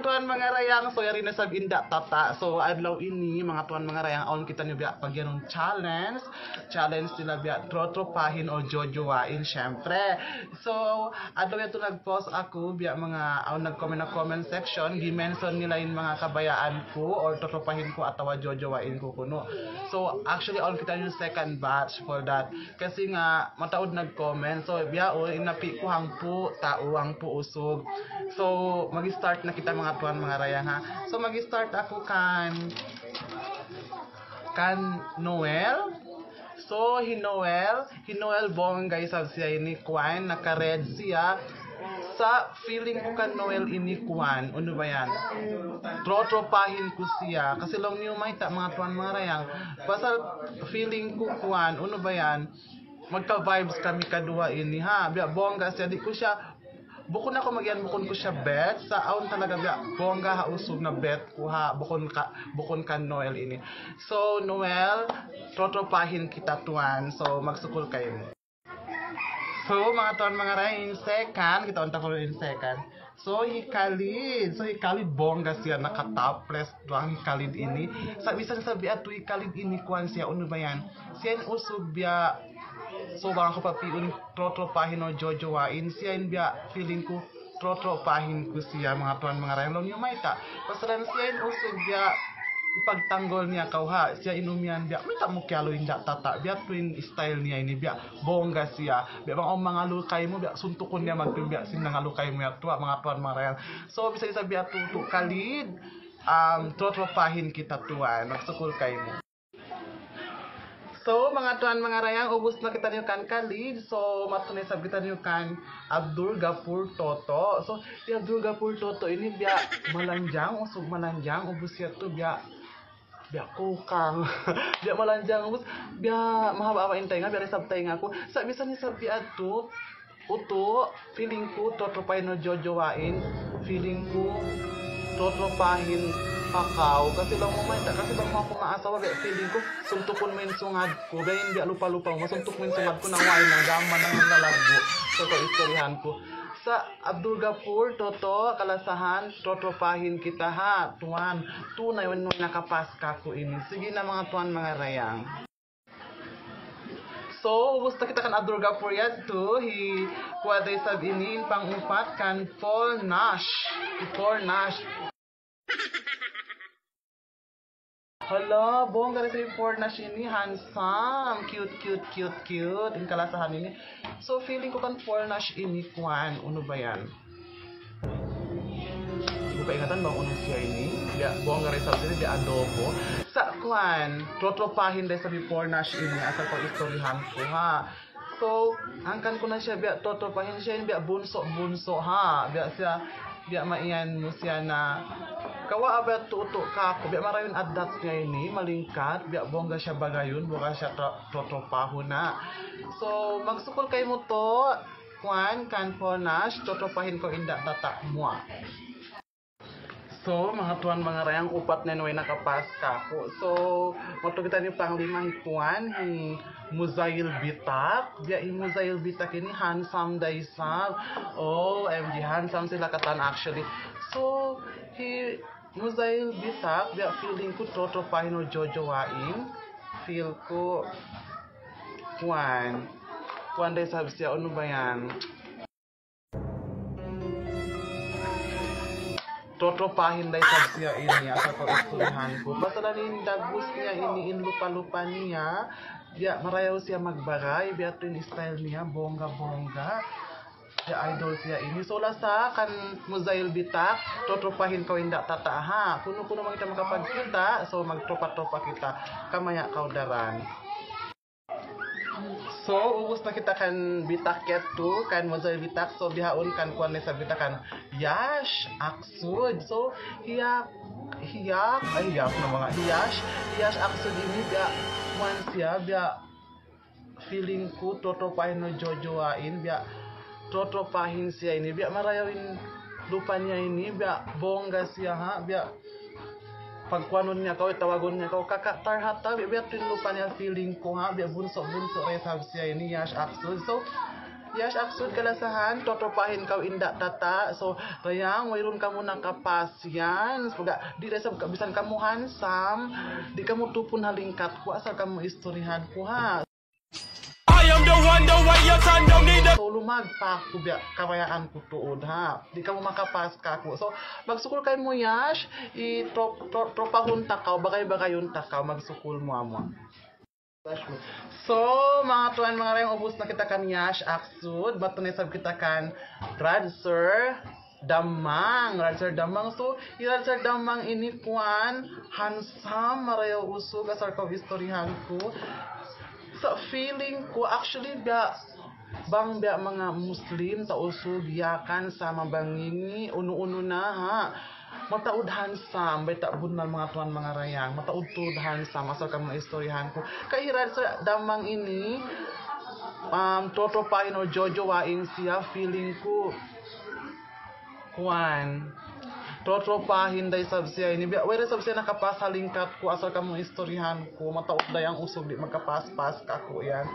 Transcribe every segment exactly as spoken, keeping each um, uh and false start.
Tuan manga dayang, so yari na isab in da' tata'. So, adlaw ini, manga tuan manga dayang, awn kitaniyu biya' pagiyanun challenge. Challenge nila biya' trotropahin o jojowain, syempre. So, adlaw yadtu nag-post aku, biya' manga, awn nag-comment na comment section, gi-mention nila in manga kabayaan ku, or trotropahin ku, atawa jojowain ku kunu'. So, actually, awn kitaniyu second batch for that. Kasi nga, mataud nag-comment. So, bihaun, in napi' ku hangpu' tau, hangpu' usug. So, mag-start na kita manga tuan manga dayang ha. So, mag-start aku kan, kan Noel. So, hi Noel, hi Noel bongga isab siya ini kuwan, naka-red siya. Sa' feeling ku kan Noel ini kuwan, unu ba yan? Trotropahin ku siya. Kasi laung niyu mayta' manga tuan manga dayang. Pasal feeling ku kuwan, unu ba yan? Magka-vibes kami kaduwa ini, ha. Biya' bongga siya, di' ku siya, bukun aku magiyan, bukun ku siya bet. Sa' awn talaga biya' bongga ha usug na bet ku, ha. Bukun ka, bukun kan Noel ini. So, Noel, trotropahin kita tuwan. So, magsukul kaymu. So, manga tuan manga dayang, in second, kita' unta kunu' in second. So, hi Khalid. So, hi Khalid bongga siya, naka-topless tuwan hi Khalid ini. Sa' bisan sa' biya' tu hi Khalid ini kuwan siya, unu ba yan? Siya in usug biya', so, bang aku papi'un trotropahin o jojowain, siya in biya' feeling ku, trotropahin ku siya, manga tuan manga dayang, laung niyu mayta'. Pasalan siya in usug biya', ipagtanggol niya kaw ha, siya in umiyan biya', mayta' mu kiyalu in da' tata', biya' tu in style niya ini biya', bongga siya. Biya' bang awn mangalu kaymu, biya' suntukun niya magtuy, biya' sin nangalu kaymu yadtu, ha, manga tuan manga dayang. So, bisan isab biya' tu, tu Khalid, um, trotropahin kita tuwan, magsukul kaymu. So, manga tuan manga dayang, ubus na kitaniyu kan Khalid. So, madtu na isab kitaniyu kan Abdul Gapur Toto. So, hi Abdul Gapur Toto ini biya' malanjang, usug malanjang, ubus yadtu biya' biya' kukang. Biya' malanjang, ubus, biya' mahaba'-haba' in taynga, biya' da isab taynga ku. Sa' bisan isab biya' tu, utu', feeling ku, trotropahin o jojowain, feeling ku, trotropahin pa kaw. Kasi laung mu mayta', kasi bang mu aku maasawa, biya' feeling ku, suntukun mu in sungad ku, biya' in biya' lupa-lupa mu, masuntuk mu in sungad ku, na way na, gam man na in lalaggu'. So, so, istoryahan ku. Sa' Abdul Gapur, Toto, kalasahan, trotropahin kita ha, tuwan. Tunay, way nakapas kaku' ini. Sige na, manga tuan, manga dayang. So, ubus na kita kan Abdul Gapur yadtu, hi kuwan da isab ini, in pang-upat kan Paul Nash. Hi Paul Nash. Hala, bongga da isab hi Paul Nash ini, handsome, cute, cute, cute, cute. In kalasahan ini. So, feeling ku kan Paul Nash ini, kuwan, unu ba yan? Di' ku kaingatan bang unu siya ini. Biya' bongga da isab siya ini, biya' adobo. Sa' kuwan, trotropahin da isab hi Paul Nash ini, asal kaw istoryahan ku, ha. So, hangkan ku na siya biya' trotropahin siya in biya' bunso'-bunso', ha. Biya' siya, biya' maiyan mu siya na kawa' biya' tutu' kaku', biya' marayaw in addat niya ini, malingkat, biya' bongga siya bagayun, bongga siya tro-, totropahun na. So, magsukul kaymu tu, kuwan, kan Paul Nash, totoropahin kaw in da' tata' mu. So, manga tuwan, manga dayang, upat na in way nakapas kaku'. So, madtu kitaniyu panglima hi kuwan, hi Muzail Bitak. Biya' hi Muzail Bitak ini handsome da isab. O M G, handsome sila katan actually. So, hi Muzail Bitak, biya' feeling ku totoropahin o jojowain. Feel ku, kuwan. Kuwan da isab siya, unu ba yan? Totoropahin da isab siya ini, asal kaw istoryahan ku. Pasalan in dagbus niya ini, in lupa-lupa niya. Biya' marayaw siya magbagay, biya' tu in style niya, bongga-bongga. Biya' idol siya ini. So, lasa kan Muzail Bitak, totoropahin kaw in da' tata' ha. Kunu-kunu man kita makapagkita', so magtropa-tropa kita. Kamaya' kaw daran. So, ubus na kita kan Bitak yadtu, kan Muzail Bitak. So, bihaun kan kuwan na isab kita kan Yash Aksud. So, hiya, hiya, ay, hiya na manga, hi Yash, hi Yash Aksud ini biya', kuwan siya, biya' feeling ku, totoropahin o jojowain, biya' totoropahin siya ini, biya' marayaw in lupa niya ini, biya' bongga siya ha, biya' pagkuwanun niya kaw, tawagun niya kaw, "Kaka' Tarhata," biya', biya' tu in lupa niya, feeling ku ha, biya' bunso'-bunso' da isab siya ini, Yash Aksud. So, Yash, aksud kalasahan, trotropahin kaw inda' tata. So, dayang, wayruun kamu nakapas yan. Sabaga, di' da isab ka, bisan kamu handsome, di' kamu tupun ha lingkat ku, asal kamu istoryahan ku, ha. I am the one, the way your son don't need a So, lumagpak ku biya' kabayaan ku tuud, ha. Di' kamu makapas kaku'. So, magsukul kaymu, Yash, i trop-, trop-, tropahun ta kaw, bagay-bagayun ta kaw, magsukul mu amu. So, manga tuwan, manga dayang, ubus na kita kan Yash aksud, madtu na isab kita kan Brad Sir Damang, Brad Sir Damang. So, hi Brad Sir Damang ini kuwan, handsome, marayaw usug, asal kaw istoryahan ku. Sa' feeling ku, actually, biya', bang biya' manga Muslim, Tausug, Yakan, sama bang ini, unu-unu na, ha. Mataud handsome, bayta' bunnal manga tuwan manga dayang. Mataud tuud handsome, asal kamu istoryahan ku. Kay hi Brad Sir Damang ini, um, trotropahin o jojowain siya, feeling ku. Kuwan. Trotropahin da isab siya ini. Biya', way da isab siya nakapas ha lingkat ku, asal kamu istoryahan ku. Mataud dayang usug di' makapas-pas kaku' yan.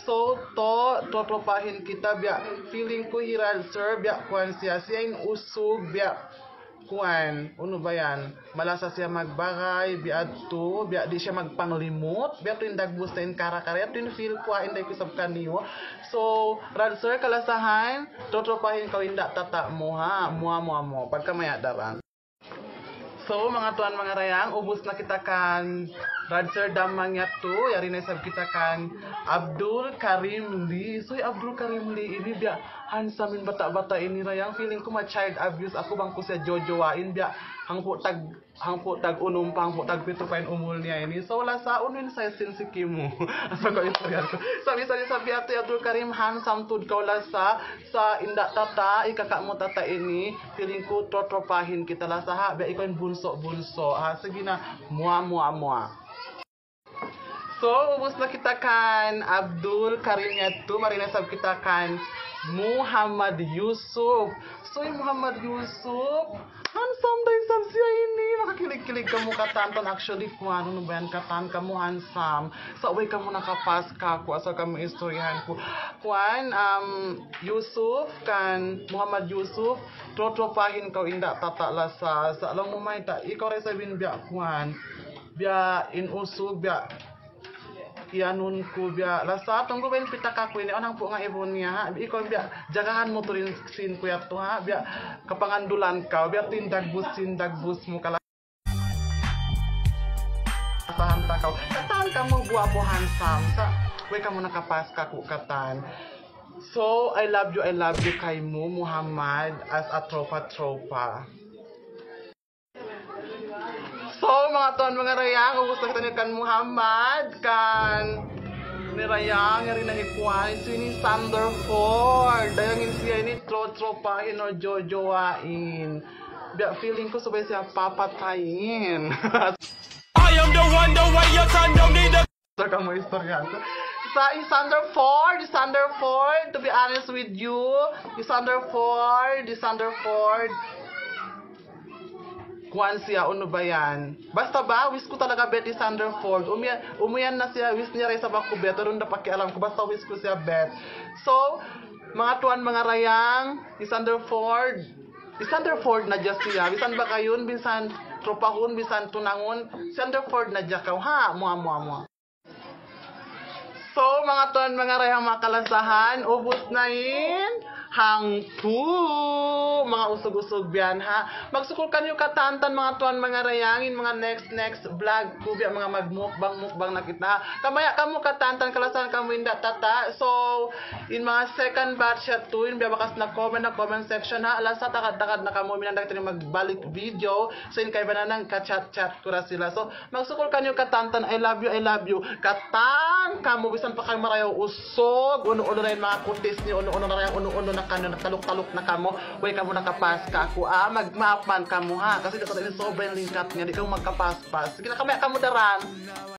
So, to, trotropahin kita, biya', feeling ku hi Brad Sir, biya', kuwan siya. Siya in usug, biya', kuwan, unu ba yan? Malasa siya magbagay, biya' tu, biya' di' siya magpanglimut, biya' tu in dagbus ta in kara-kara, yadtu in feel ku, ha, inday ku isab kaniyu. So, Brad Sir, kalasahan, trotropahin kaw inda' tata mu, ha, mua, mua, mua, pagkamaya' daran. So, manga tuwan, manga dayang, ubus na kita kan Brad Sir Damang yadtu, yari na isab kita kan Abdul Karim Lee. So, hi Abdul Karim Lee ini biya' handsome in bata'-bata' ini dayang. Feeling ku ma-child abuse aku bang ku siya jojowain biya' hangpu' tag, hangpu' tag unum pa, hangpu' tag pitu pa in umul niya ini. So, lasa unu in size sin siki mu. Asal kaw istoryahan ku. Sa' bisan isab biya' tu hi Abdul Karim, handsome tuud kaw lasa. Sa' inda' tata, hi kaka' mu tata ini, feeling ku trotropahin kita lasa ha, biya' ikaw in bunso-bunso. Ha, sige na, mua, mua, mua. So, ubus na kita kan Abdul Karim yadtu, mari na isab kita kan Muhammad Yusuf. So, hi Muhammad Yusuf, handsome da isab siya ini. Makakilig-kilig kamu katan, actually, kuwan, unu ba yan katan, kamu handsome. Sa' way kamu nakapas kaku', asal kamu istoryahan ku. Kuwan, um, Yusuf, kan Muhammad Yusuf, trotropahin kaw inda' tata lasa. Sa' laung mu mayta', ikaw da isab in biya' kuwan. Biya' in usug, biya' iyanun ku, biya' lasa, tunggu' ba in pitaka ku ini, awn hangpu' ngaibu niya, ha? Ikaw, biya' jagahan mu tuud in sin ku yadtu, ha? Biya' kapangandulan kaw, biya' tu in dagbus, sin dagbus mu kalasahan ta kaw. Katan kamu guwapo handsome, sa' way kamu nakapas kaku' katan. So, I love you, I love you kaymu, Muhammad, as a tropa-tropa. So, manga tuwan, manga dayang, ubus na kita ini kan Muhammad, kan ini dayang, yari na hi kuwan, so ini Thunderford. Dayang in siya ini tro-, tropahin o jojowain. Biya' feeling ku subay siya papatayin. I am the one, the way your son don't need a Sa' kamu istoryahan ku. Sa' hi Thunderford, hi Thunderford, to be honest with you, hi Thunderford, hi Thunderford. Kuwan siya, unu ba yan? Basta ba, wish ku talaga bet hi Thunderford. Umiyan, umiyan na siya, wish niya da isab aku bet. Wayruun da pakialam ku, basta wish ku siya bet. So, manga tuwan, manga dayang, hi Thunderford, hi Thunderford na dya siya. Bisan bagayun, bisan tropahun, bisan tunangun, hi Thunderford na dya kaw, ha? Mua, mua, mua. So, manga tuwan, manga dayang, manga kalasahan, ubus na in hangpu', manga usug-usug biyan, ha. Magsukul kaniyu katantan, manga tuwan, manga dayang, in manga next, next vlog ku, biya' manga magmukbang-mukbang na kita, ha. Kamaya' kamu katantan, kalasahan kamu inda' tata. So, in manga second batch yadtu, in biya' bakas nag-comment ha comment section, ha. Lasa tagad-tagad na kamu, minsan da kita ini magbalik video. So, in kaibanan nagka-chat-chat ku da sila. So, magsukul kaniyu katantan, I love you, I love you. Katan kamu, bisan pa kamu marayaw usug, unu-unu na in manga kutis niyu, unu-unu na yan, unu-unu na kaniyu, nagtaluk-taluk na kamu. Way kamu nakapas kaku', ah, magmaap man kamu, ha. Kasi da isab ini sobra in lingkat niya, di' kamu magkapas-pas. Sige na, kamaya' kamu daran.